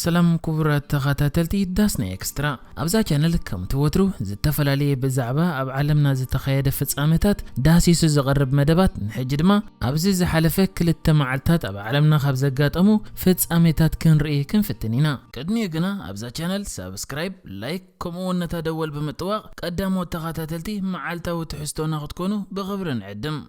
ሰላም ክቡራት ተኸታተልቲ ዳስና ኤክስትራ። ኣብዛ ቻነል ከምቲ ወትሩ ዝተፈላለየ ብዛዕባ ኣብ ዓለምና ዝተኻየደ ፍጻመታት ዳህሲሱ ዝቐርብ መደባት፣ ንሕጂ ድማ ኣብዚ ዝሓለፈ ክልተ መዓልታት ኣብ ዓለምና ካብ ዘጋጠሙ ፍጻሜታት ክንርኢ ክንፍትን ኢና። ቅድሚኡ ግና ኣብዛ ቻነል ሳብስክራይብ፣ ላይክ፣ ከምኡ እውን ነታ ደወል ብምጥዋቕ ቀዳሞት ተኸታተልቲ መዓልታዊ ትሕዝቶና ክትኮኑ ብኽብሪ ንዕድም።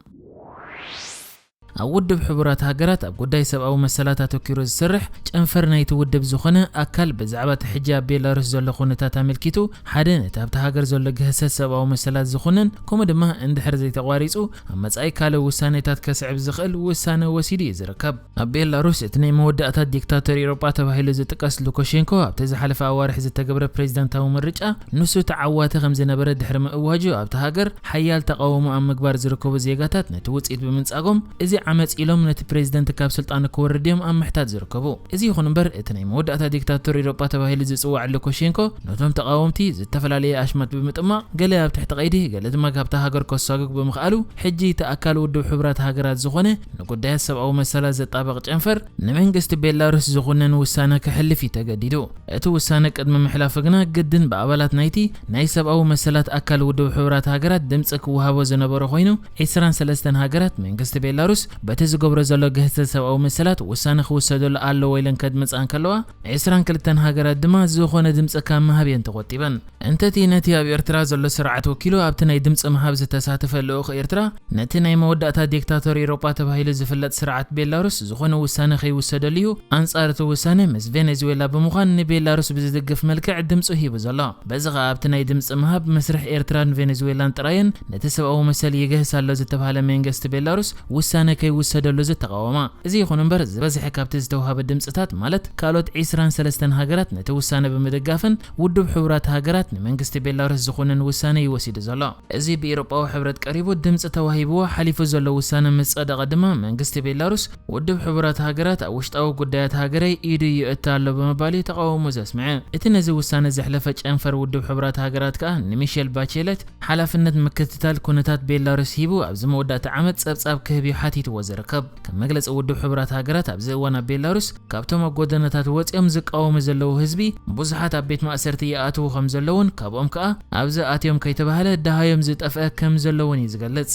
ኣብ ውድብ ሕቡራት ሃገራት ኣብ ጉዳይ ሰብኣዊ መሰላት ኣተኪሩ ዝሰርሕ ጨንፈር ናይቲ ውድብ ዝኾነ ኣካል ብዛዕባ እቲ ሕጂ ኣብ ቤላሩስ ዘሎ ኩነታት ኣመልኪቱ ሓደ ነቲ ኣብቲ ሃገር ዘሎ ግህሰት ሰብኣዊ መሰላት ዝኹንን ከምኡ ድማ እንድሕር ዘይተቋሪጹ ኣብ መጻኢ ካልእ ውሳኔታት ከስዕብ ዝኽእል ውሳነ ወሲዱ እዩ ዝርከብ። ኣብ ቤላሩስ እቲ ናይ መወዳእታ ዲክታቶር ኤውሮጳ ተባሂሉ ዝጥቀስ ሉካሼንኮ ኣብቲ ዝሓለፈ ኣዋርሕ ዝተገብረ ፕሬዚዳንታዊ ምርጫ ንሱ ተዓዋቲ ከም ዝነበረ ድሕሪ ምእዋጁ ኣብቲ ሃገር ሓያል ተቓውሞ ኣብ ምግባር ዝርከቡ ዜጋታት ነቲ ውጽኢት ብምንጻጎም እዚ ዓመጽ ኢሎም ነቲ ፕሬዚደንት ካብ ስልጣኑ ክወርድ እዮም ኣብ ምሕታት ዝርከቡ። እዚ ይኹን እምበር እቲ ናይ መወዳእታ ዲክታቶር ኤውሮጳ ተባሂሉ ዝጽዋዕ ሉካሼንኮ ነቶም ተቓወምቲ ዝተፈላለየ ኣሽማት ብምጥማቕ ገለ ኣብ ትሕቲ ቀይዲ ገለ ድማ ካብታ ሃገር ከሳጉግ ብምኽኣሉ ሕጂ እቲ ኣካል ውድብ ሕቡራት ሃገራት ዝኾነ ንጉዳያት ሰብኣዊ መሰላት ዘጣበቕ ጨንፈር ንመንግስቲ ቤላሩስ ዝኹንን ውሳነ ከሕልፍ እዩ ተገዲዱ። እቲ ውሳነ ቅድሚ ምሕላፉ ግና ግድን ብኣባላት ናይቲ ናይ ሰብኣዊ መሰላት ኣካል ውድብ ሕቡራት ሃገራት ድምፂ ክወሃቦ ዝነበሮ ኮይኑ ዒስራን ሰለስተን ሃገራት መንግስቲ ቤላሩስ በቲ ዝገብሮ ዘሎ ግህሰት ሰብኣዊ መሰላት ውሳነ ክውሰደሉ ኣለዎ ኢለን ከድምፃ እንከለዋ ዒስራን ክልተን ሃገራት ድማ ዝኾነ ድምፂ ካብ ምሃብ እየን ተቖጢበን። እንተቲ ነቲ ኣብ ኤርትራ ዘሎ ስርዓት ወኪሉ ኣብቲ ናይ ድምፂ ምሃብ ዝተሳተፈ ልኡኽ ኤርትራ ነቲ ናይ መወዳእታ ዲክታቶር ኤውሮጳ ተባሂሉ ዝፍለጥ ስርዓት ቤላሩስ ዝኾነ ውሳነ ከይውሰደሉ እዩ ኣንጻር እቲ ውሳነ ምስ ቬኔዙዌላ ብምዃን ንቤላሩስ ብዝድግፍ መልክዕ ድምፁ ሂቡ ዘሎ። በዚ ኸኣ ኣብቲ ናይ ድምፂ ምሃብ መስርሕ ኤርትራን ቬኔዙዌላን ጥራየን ነቲ ሰብኣዊ መሰል ይገህስ ኣሎ ዝተባህለ መንግስቲ ቤላሩስ ውሳነ ከይውሰደሉ ዝተቓወማ። እዚ ይኹን እምበር ዝበዝሐ ካብቲ ዝተውሃበ ድምፅታት ማለት ካልኦት ዒስራን ሰለስተን ሃገራት ነቲ ውሳነ ብምድጋፈን ውድብ ሕቡራት ሃገራት ንመንግስቲ ቤላሩስ ዝኾንን ውሳነ እዩ ወሲዱ ዘሎ። እዚ ብኤውሮጳዊ ሕብረት ቀሪቡ ድምፂ ተዋሂብዎ ሓሊፉ ዘሎ ውሳነ ምስ ጸደቐ ድማ መንግስቲ ቤላሩስ ውድብ ሕቡራት ሃገራት ኣብ ውሽጣዊ ጉዳያት ሃገረይ ኢዱ ይእቱ ኣሎ ብምባል እዩ ተቓውሞ ዘስምዐ። እቲ ነዚ ውሳነ ዘሕለፈ ጨንፈር ውድብ ሕቡራት ሃገራት ከኣ ንሚሼል ባቼለት ሓላፍነት ምክትታል ኩነታት ቤላሩስ ሂቡ ኣብዚ መወዳእታ ዓመት ጸብጻብ ክህብ እዩ ሓቲትዎ ዝርከብ። ከም መግለጺ ውድብ ሕቡራት ሃገራት ኣብዚ እዋን ኣብ ቤላሩስ ካብቶም ኣብ ጎደናታት ወጺኦም ዝቃወሙ ዘለዉ ህዝቢ ብዙሓት ኣብ ቤት ማእሰርቲ ይኣትዉ ከም ዘለውን ካብኦም ከኣ ኣብዚ ኣትዮም ከይተባህለ ደሃዮም ዝጠፍአ ከም ዘለውን እዩ ዝገልጽ።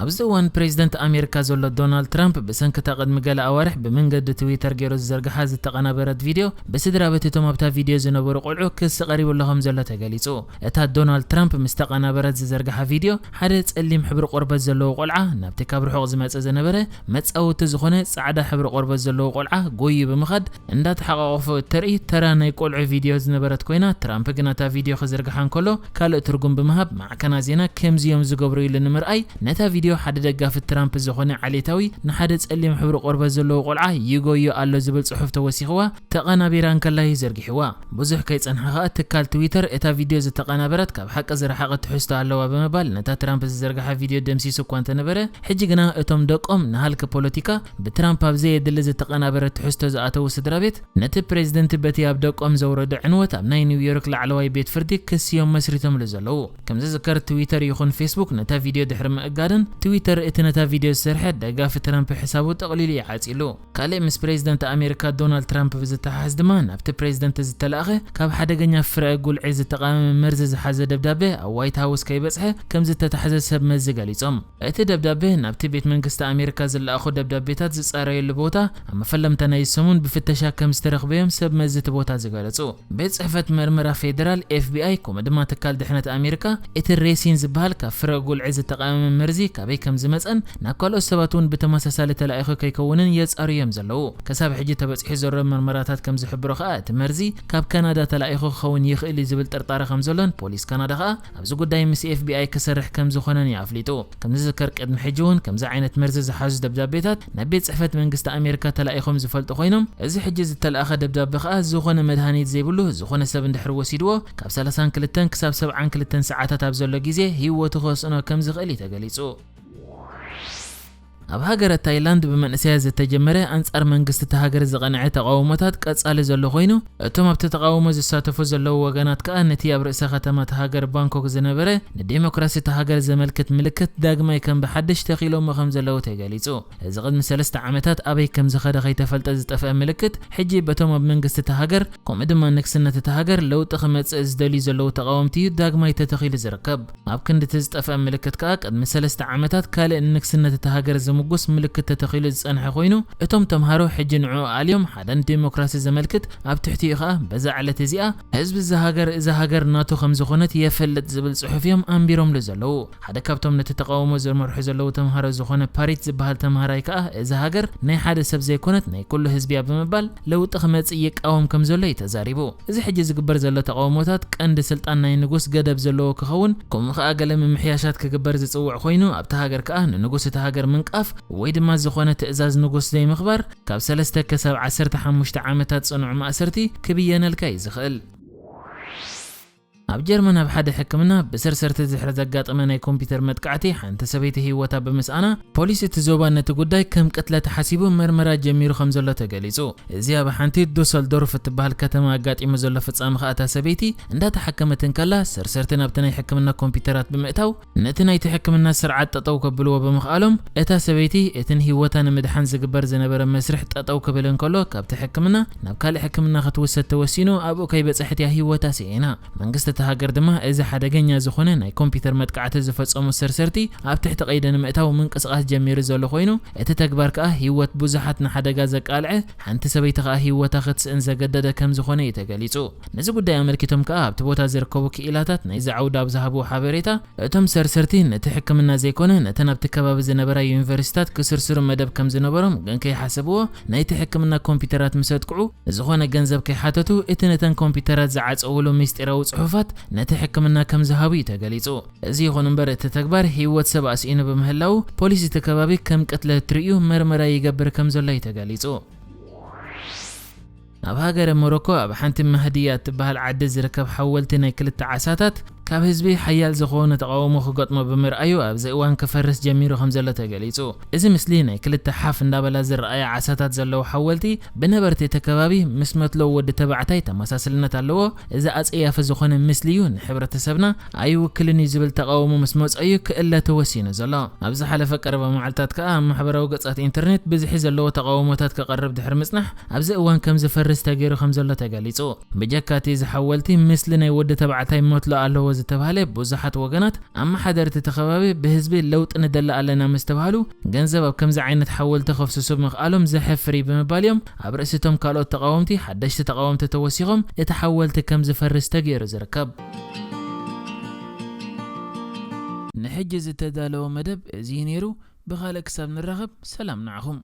ኣብዚ እዋን ፕሬዚደንት ኣሜሪካ ዘሎ ዶናልድ ትራምፕ ብሰንኪ እታ ቅድሚ ገለ ኣዋርሕ ብመንገዲ ትዊተር ገይሩ ዝዘርግሓ ዝተቐናበረት ቪድዮ ብስድራ ቤት እቶም ኣብታ ቪድዮ ዝነበሩ ቆልዑ ክሲ ቀሪቡ ኣሎ ከም ዘሎ ተገሊጹ። እታ ዶናልድ ትራምፕ ምስ ተቐናበረት ዝዘርግሓ ቪድዮ ሓደ ጸሊም ሕብሪ ቆርበት ዘለዎ ቆልዓ ናብቲ ካብ ርሑቕ ዝመጸ ዝነበረ መጻወቲ ዝኾነ ጻዕዳ ሕብሪ ቆርበት ዘለዎ ቆልዓ ጎዩ ብምኻድ እንዳተሓቋቖፉ እተርኢ ተራ ናይ ቆልዑ ቪድዮ ዝነበረት ኮይና ትራምፕ ግን እታ ቪድዮ ክዝርግሓ እንከሎ ካልእ ትርጉም ብምሃብ ማዕከና ዜና ከምዚ እዮም ዝገብሩ ኢሉ ንምርኣይ ነታ ቪድዮ ሓደ ደጋፊ ትራምፕ ዝኾነ ዓሌታዊ ንሓደ ጸሊም ሕብሪ ቆርበት ዘለዎ ቆልዓ ይጎዮ ኣሎ ዝብል ጽሑፍ ተወሲኽዋ ተቐናቢራ እንከላ እዩ ዘርጊሕዋ። ብዙሕ ከይጸንሐ ኸኣ ትካል ትዊተር እታ ቪድዮ ዝተቐናበረት ካብ ሓቂ ዝረሓቐት ትሕዝቶ ኣለዋ ብምባል ነታ ትራምፕ ዝዘርግሓ ቪድዮ ደምሲሱ እኳ እንተነበረ ሕጂ ግና እቶም ደቆም ንሃልኪ ፖለቲካ ብትራምፕ ኣብ ዘየድሊ ዝተቐናበረ ትሕዝቶ ዝኣተዉ ስድራ ቤት ነቲ ፕሬዚደንት በቲ ኣብ ደቆም ዘውረዶ ዕንወት ኣብ ናይ ኒውዮርክ ላዕለዋይ ቤት ፍርዲ ክሲ እዮም መስሪቶምሉ ዘለዉ። ከም ዝዝከር ትዊተር ይኹን ፌስቡክ ነታ ቪድዮ ድሕሪ ምእጋደን ትዊተር እቲ ነታ ቪድዮ ዝሰርሐ ደጋፊ ትራምፕ ሕሳቡ ጠቕሊሉ እዩ ዓጺሉ። ካልእ ምስ ፕሬዚደንት ኣሜሪካ ዶናልድ ትራምፕ ብዝተሓሓዝ ድማ ናብቲ ፕሬዚደንት ዝተላእኸ ካብ ሓደገኛ ፍረ ጉልዒ ዝተቓወመ መርዚ ዝሓዘ ደብዳቤ ኣብ ዋይት ሃውስ ከይበጽሐ ከም ዝተታሕዘ ሰብ መዚ ገሊጾም። እቲ ደብዳቤ ናብቲ ቤት መንግስቲ ኣሜሪካ ዝለኣኹ ደብዳቤታት ዝጻረየሉ ቦታ ኣብ መፈለምታ ናይ ሰሙን ብፍተሻ ከም ዝተረኽበ እዮም ሰብ መዚ እቲ ቦታ ዝገለጹ። ቤት ጽሕፈት መርመራ ፌደራል ኤፍቢኣይ ከምኡ ድማ ትካል ድሕነት ኣሜሪካ እቲ ሬሲን ዝበሃል ካብ ፍረ ጉልዒ ዝተቓወመ መርዚ ካበይ ከም ዝመጸን ናብ ካልኦት ሰባት እውን ብተመሳሳሊ ተላኢኹ ከይከውንን የጻሩ እዮም ዘለዉ። ክሳብ ሕጂ ተበጺሑ ዘሎ መርመራታት ከም ዝሕብሮ ከኣ እቲ መርዚ ካብ ካናዳ ተላኢኹ ክኸውን ይኽእል እዩ ዝብል ጥርጣረ ከም ዘሎን ፖሊስ ካናዳ ከኣ ኣብዚ ጉዳይ ምስ ኤፍቢኣይ ክሰርሕ ከም ዝኾነን እዩ ኣፍሊጡ። ከም ዝዝከር ቅድሚ ሕጂ እውን ከምዚ ዓይነት መርዚ ዝሓዙ ደብዳቤታት ናብ ቤት ጽሕፈት መንግስቲ ኣሜሪካ ተላኢኾም ዝፈልጡ ኮይኖም እዚ ሕጂ ዝተለኣኸ ደብዳቤ ከኣ ዝኾነ መድሃኒት ዘይብሉ ዝኾነ ሰብ እንድሕር ወሲድዎ ካብ ሰላሳን ክልተን ክሳብ ሰብዓን ክልተን ሰዓታት ኣብ ዘሎ ግዜ ህይወቱ ከስእኖ ከም ዝኽእል እዩ ተገሊጹ። ኣብ ሃገረ ታይላንድ ብመንእሰያት ዝተጀመረ ኣንጻር መንግስቲ እታ ሃገር ዝቐንዐ ተቓውሞታት ቀጻሊ ዘሎ ኮይኑ፣ እቶም ኣብቲ ተቓውሞ ዝሳተፉ ዘለዉ ወገናት ከኣ ነቲ ኣብ ርእሰ ከተማ እታ ሃገር ባንኮክ ዝነበረ ንዴሞክራሲ እታ ሃገር ዘመልክት ምልክት ዳግማይ ከም ብሓድሽ ተኺሎሞ ከም ዘለዉ ተገሊጹ። እዚ ቅድሚ ሰለስተ ዓመታት ኣበይ ከም ዝኸደ ከይተፈልጠ ዝጠፍአ ምልክት፣ ሕጂ በቶም ኣብ መንግስቲ እታ ሃገር ከምኡ ድማ ንግስነት እታ ሃገር ለውጢ ክመጽእ ዝደልዩ ዘለዉ ተቓወምቲ እዩ ዳግማይ ተተኺሉ ዝርከብ። ኣብ ክንዲ እቲ ዝጠፍአ ምልክት ከኣ ቅድሚ ሰለስተ ዓመታት ካልእ ንንግስነት እታ ሃገር ዝምጉስ ምልክት ተተኺሉ ዝጸንሐ ኮይኑ፣ እቶም ተምሃሮ ሕጂ ንዕኡ ኣልዮም ሓደ ንዴሞክራሲ ዘመልክት፣ ኣብ ትሕቲኡ ከኣ በዛ ዕለት እዚኣ ህዝቢ እዛ ሃገር እዛ ሃገር ናቱ ከም ዝኾነት የፈልጥ ዝብል ጽሑፍ እዮም ኣንቢሮምሉ ዘለዉ። ሓደ ካብቶም ነቲ ተቓውሞ ዝመርሑ ዘለዉ ተምሃሮ ዝኾነ ፓሪት ዝበሃል ተምሃራይ ከኣ እዛ ሃገር ናይ ሓደ ሰብ ዘይኮነት ናይ ኩሉ ህዝቢ እያ ብምባል ለውጢ ክመጽእ ይቃወም ከም ዘሎ እዩ ተዛሪቡ። እዚ ሕጂ ዝግበር ዘሎ ተቓውሞታት ቀንዲ ስልጣን ናይ ንጉስ ገደብ ዘለዎ ክኸውን፣ ከምኡ ከኣ ገለ ምምሕያሻት ክግበር ዝጽውዕ ኮይኑ፣ ኣብታ ሃገር ከኣ ንንጉስ እታ ሃገር ምንቃፍ ወይ ድማ ዝኾነ ትእዛዝ ንጉስ ዘይምኽባር ካብ ሰለስተ ክሳብ ዓሰርተ ሓሙሽተ ዓመታት ጽኑዕ ማእሰርቲ ክብየነልካ እዩ ዝኽእል። ኣብ ጀርመን ኣብ ሓደ ሕክምና ብሰርሰርቲ ድሕሪ ዘጋጠመ ናይ ኮምፒተር መጥቃዕቲ ሓንቲ ሰበይቲ ህይወታ ብምስኣና፣ ፖሊስ እቲ ዞባ ነቲ ጉዳይ ከም ቅትለት ሓሲቡ መርመራ ጀሚሩ ከም ዘሎ ተገሊጹ። እዚ ኣብ ሓንቲ ዱሰልዶርፍ እትበሃል ከተማ ኣጋጢሙ ዘሎ ፍጻመ ከኣ እታ ሰበይቲ እንዳተሓከመት እንከላ ሰርሰርቲ ናብቲ ናይ ሕክምና ኮምፒተራት ብምእታው ነቲ ናይቲ ሕክምና ስርዓት ጠጠው ከብልዎ ብምኽኣሎም እታ ሰበይቲ እቲ ንህይወታ ንምድሓን ዝግበር ዝነበረ መስርሕ ጠጠው ክብል እንከሎ ካብቲ ሕክምና ናብ ካልእ ሕክምና ክትውሰድ ተወሲኑ ኣብኡ ከይበጽሐት እያ ህይወታ ስኢና። መንግስቲ እታ ሃገር ድማ እዚ ሓደገኛ ዝኾነ ናይ ኮምፒተር መጥቃዕቲ ዝፈጸሙ ሰርሰርቲ ኣብ ትሕቲ ቀይዲ ንምእታው ምንቅስቃስ ጀሚሩ ዘሎ ኮይኑ፣ እቲ ተግባር ከኣ ህይወት ብዙሓት ንሓደጋ ዘቃልዐ፣ ሓንቲ ሰበይቲ ከኣ ህይወታ ክትስእን ዘገደደ ከም ዝኾነ እዩ ተገሊጹ። ነዚ ጉዳይ ኣመልኪቶም ከኣ ኣብቲ ቦታ ዝርከቡ ክኢላታት ናይዚ ዓውዲ ኣብ ዝሃብዎ ሓበሬታ፣ እቶም ሰርሰርቲ ነቲ ሕክምና ዘይኮነ ነተን ኣብቲ ከባቢ ዝነበራ ዩኒቨርሲታት ክስርስሩ መደብ ከም ዝነበሮም ግን ከይሓሰብዎ ናይቲ ሕክምና ኮምፒተራት ምስ ኣጥቅዑ ዝኾነ ገንዘብ ከይሓተቱ እቲ ነተን ኮምፒተራት ዝዓጸውሉ ምስጢራዊ ጽሑፋት ነቲ ሕክምና ከም ዝሃቡ እዩ ተገሊጹ። እዚ ይኹን እምበር እቲ ተግባር ህይወት ሰብ ኣስኢኑ ብምህላው ፖሊስ እቲ ከባቢ ከም ቅትለት ትርእዩ መርመራ ይገብር ከም ዘሎ እዩ ተገሊጹ። ኣብ ሃገረ ሞሮኮ ኣብ ሓንቲ ማህድያ እትበሃል ዓዲ ዝርከብ ሓወልቲ ናይ ክልተ ዓሳታት ካብ ህዝቢ ሓያል ዝኾነ ተቓውሞ ክገጥሞ ብምርኣዩ ኣብዚ እዋን ክፈርስ ጀሚሩ ከም ዘሎ ተገሊጹ። እዚ ምስሊ ናይ ክልተ ሓፍ እንዳበላ ዝረኣያ ዓሳታት ዘለዎ ሓወልቲ ብነበርቲ እቲ ከባቢ ምስ መትሎ ወዲ ተባዕታይ ተመሳስልነት ኣለዎ። እዚ ኣጸያፊ ዝኾነ ምስሊ እዩ፣ ንሕብረተሰብና ኣይውክልን እዩ ዝብል ተቓውሞ ምስ መጾ እዩ ክእለ ተወሲኑ ዘሎ። ኣብ ዝሓለፈ ቀረባ መዓልታት ከኣ ኣብ ማሕበራዊ ገጻት ኢንተርኔት ብዝሒ ዘለዎ ተቓውሞታት ክቐርብ ድሕሪ ምጽናሕ ኣብዚ እዋን ከም ዝፈርስ ተገይሩ ከም ዘሎ ተገሊጹ። ብጀካ እቲ እዚ ሓወልቲ ምስሊ ናይ ወዲ ተባዕታይ መትሎ ኣለዎ ዝተባህለ ብዙሓት ወገናት ኣመሓደርቲ እቲ ከባቢ ብህዝቢ ለውጢ ንደሊ ኣለና ምስ ተባህሉ ገንዘብ ኣብ ከምዚ ዓይነት ሓወልቲ ከፍስሱ ምኽኣሎም ዘሕፍር እዩ ብምባል እዮም ኣብ ርእሲ እቶም ካልኦት ተቓወምቲ ሓደሽቲ ተቓወምቲ ተወሲኾም እቲ ሓወልቲ ከም ዝፈርስ ተገይሩ ዝርከብ። ንሕጂ ዝተዳለወ መደብ እዚ እዩ ነይሩ። ብኻልእ ክሳብ ንራኸብ ሰላም ንዓኹም።